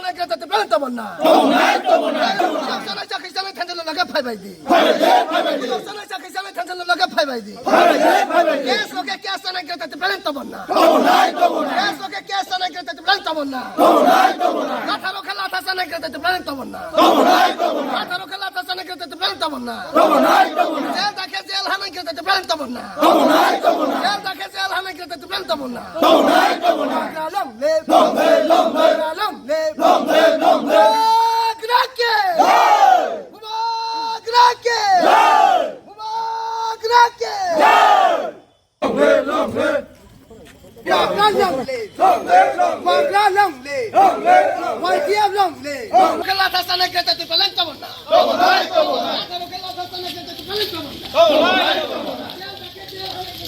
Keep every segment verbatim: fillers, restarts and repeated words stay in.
Tongnai Greta Thunberg tobonna. Tongnai, tobonna. Tongnai, chakhi sanai thansa loge phaibai di. Phaibai di, phaibai di. Tongnai chakhi sanai thansa loge phaibai di. Phaibai di, phaibai di. Case loge case sanai Greta Thunberg tobonna. Tongnai, tobonna. Case loge case sanai Greta Thunberg tobonna. Tongnai, tobonna. Latharo khe latha sanai Greta Thunberg tobonna. Tongnai, tobonna. Latharo khe latha sanai Greta Thunberg tobonna. Tongnai, tobonna. Jail dakhe jail hanai Greta Thunberg tobonna. Tongnai, tobonna. Jail dakhe jail hanai Greta Thunberg tobonna. Tongnai, tobonna. Long live. Long live, long live. Long live. Long live, long live. Bubagra ke! Jai! Bubagra ke! Jai! Bubagra ke! Jai! Long live, long live. Bubagra long live. Long live, long live. Bubagra long live. Long live, long live. Y T F long live. Long live. Bubagra latha sanai Greta Thunberg tobonna. Tobonna, tobonna. Bubagra latha sanai Greta Thunberg tobonna. Tobonna, tobonna.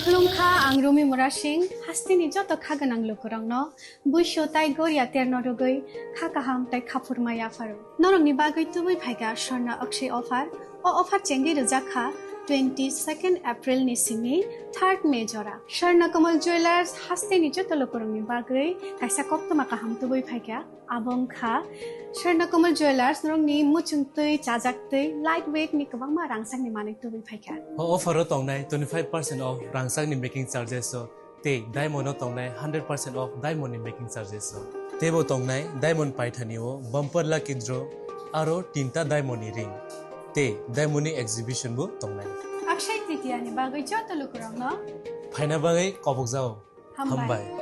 Khulumkha. Ang Rumi Murasing, hasteni joto kha gwnang lukurokno buisu tai goria terno rwgwi kha kaham tai khaphurma yapharo. Norokni bagwi tubui phaikha Swarna Akshay offer. O offer chengwi rwjak kha twenty second April ni simi third May jora. Swarna Kamal Jewelers hasteni joto lukurokni bagwi kaisa koktwma kaham tubui phaikha. Abo wngkha Swarna Kamal Jewelers norokni muchung twi, chajak twi, light weight ni kwbangma rangchakni manwi tubui phaikha. O offer o tongnai twenty five percent off rangchakni making charges o tei diamond o tongnai hundred percent off diamond ni making charges o. Teibo tongnai diamond paithani o bumper lucky draw aro tinta diamond ni ring tei diamond ni exhibition bo tongnai. Akshay Tritiya ni bagwi joto lukurokno phaina bagwi kobokjao. Hambai. Hambai.